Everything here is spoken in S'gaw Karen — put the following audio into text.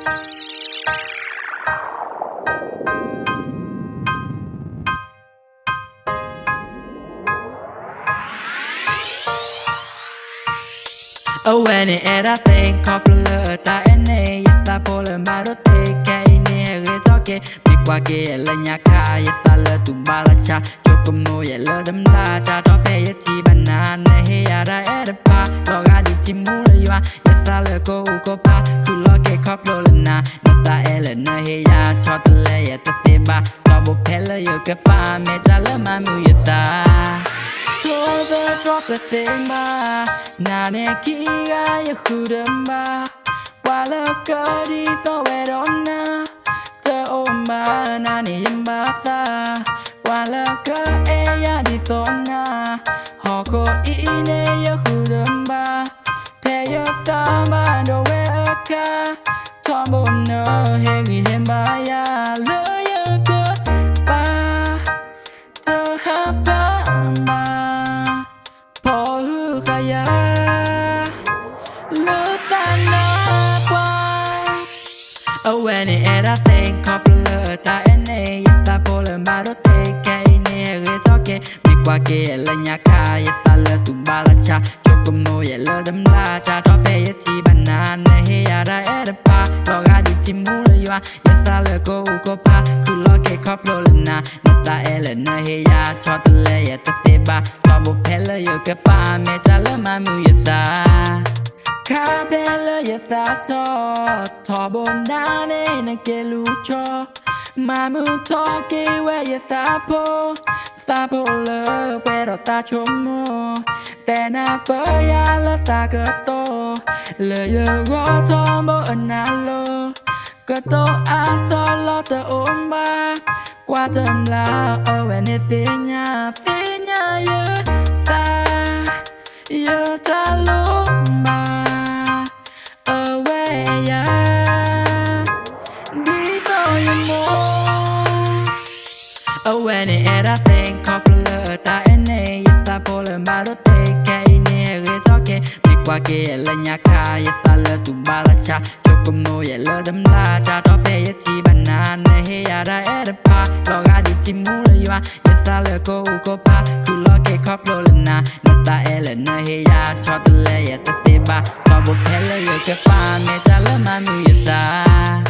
အဝဲန့ၣ်အဲၣ်ဒၣ်သ့ၣ် ခီဖျိလၢတၢ်အဲၣ်န့ၣ် ယသးဖိလၢဘၣ်ဒိၣ်တ့ၢ် ခဲအံၤန့ၣ်ဟဲဂ့ၤထီၣ်က့ၤ မ့ၢ်ကွၢ်က့ၤလၢညါခါ ယသးလၢသူၣ်ဘၣ်သးဆါ ဆိကမိၣ်ယဲလၢတမျၢ် စးထီၣ်ဖဲယထံၣ်ဘၣ်နၤ နဟ့ၣ်ယၤတၢ်အဲၣ်တဖၣ် လီၤဂာ်ဒ်ထံမူလၢယွၤ ယသးလၢကအိၣ်ကဖး ဃုလီၤက့ၤခီဖျိလၢနၤ နတၢ်အဲၣ်လၢနဟ့ၣ်ယၤ ထီတလဲယတသ့ဘၣ် ထီဘိဖဲလၢယကပၤ မ့ၢ်တၢ်လၢမၤမုာ်ယသး ထိၣ်သတြီတသ့ဘၣ် နၤန့ၣ်ခံဂၤယဃုတဘၣ် ပှၤလၢကဒ်သိးဝဲဒီးနၤ တအိၣ်ဘၣ် နၤန့ၣ်ယဘၣ်သး ပှၤလၢကအဲၣ်ယၤဒ်သိးနၤ ဟီၣ်ခိၣ်အံၤန့ၣ်ယဃုတဘၣ် ဖဲယသးဘၣ်ဒိဝဲအခါ ထီဘိနဟ့ၣ်ဂံၢ်ဟ့ၣ်ဘါယၤ လၢယကပၤ တဟးဖးဘၣ် ဖီၣ်ဟုဃာ်ယၤ လၢသးနါပှၢ် အဝဲန့ၣ်အဲၣ်ဒၣ်သ့ၣ် ခီဖျိလၢတၢ်အဲၣ်န့ၣ် ယသးဖိလၢဘၣ်ဒိၣ်တ့ၢ် ခဲအံၤန့ၣ်ဟဲဂ့ၤထီၣ်က့ၤ မ့ၢ်ကွၢ်က့ၤလၢညါခါ ယသးလၢသူၣ်ဘၣ်သးဆါ ဆိကမိၣ်ယဲလၢတမျၢ် စးထီၣ်ဖဲယထံၣ်ဘၣ်နၤ နဟ့ၣ်ယၤတၢ်အဲၣ်တဖၣ် လီၤဂာ်ဒ်ထံမူလၢယွၤ ယသးလၢကအိၣ်ကဖး ဃုလီၤက့ၤခီဖျိလၢနၤ နတၢ်အဲၣ်လၢနဟ့ၣ်ယၤ ထီတလဲယတသ့ဘၣ် ထီဘိဖဲလၢယကပၤ မ့ၢ်တၢ်လၢမၤမုာ်ယသး ခါဖဲလၢယသးထီၣ် ထီဘိနၤန့ၣ်နက့ၤလူၤထီၣ် မၤမုာ်ထီၣ်က့ၤဝဲယသးဖိ သးဖိလၢပှဲၤဒီးတၢ်ဆိကမိၣ် တဲနၢ်ပၢၢ်ယၤလၢတၢ်ကတိၤ လၢယဂီၢ်ထီဘိအနၢ်လိၤ ကတိၤအါထီၣ်လီၤတအိၣ်ဘၣ် ကွၢ်တမျၢ်အဝဲန့ၣ်သ့ၣ်ညါ သ့ၣ်ညါယသး ယတၢ်လိၣ်ဘၣ် အဝဲယၤ ဒ်သိးယမိၢ် အဝဲန့ၣ်အဲၣ်ဒၣ်သ့ၣ် ခီဖျိလၢတၢ်အဲၣ်န့ၣ် ယသးဖိလၢဘၣ်ဒိၣ်တ့ၢ် ခဲအံၤန့ၣ်ဟဲဂ့ၤထီၣ်က့ၤ မ့ၢ်ကွၢ်က့ၤလၢညါခါ ယသးလၢသူၣ်ဘၣ်သးဆါ ဆိကမိၣ်ယဲလၢတမျၢ် စးထီၣ်ဖဲယထံၣ်ဘၣ်နၤ နဟ့ၣ်ယၤတၢ်အဲၣ်တဖၣ် လီၤဂာ်ဒ်ထံမူလၢယွၤ ယသးလၢကအိၣ်ကဖး ဃုလီၤက့ၤခီဖျိလၢနၤ နတၢ်အဲၣ်လၢနဟ့ၣ်ယၤ ထီတလဲယတသ့ဘၣ် ထီဘိဖဲလၢယကပၤ မ့ၢ်တၢ်လၢမၤမုာ်ယသး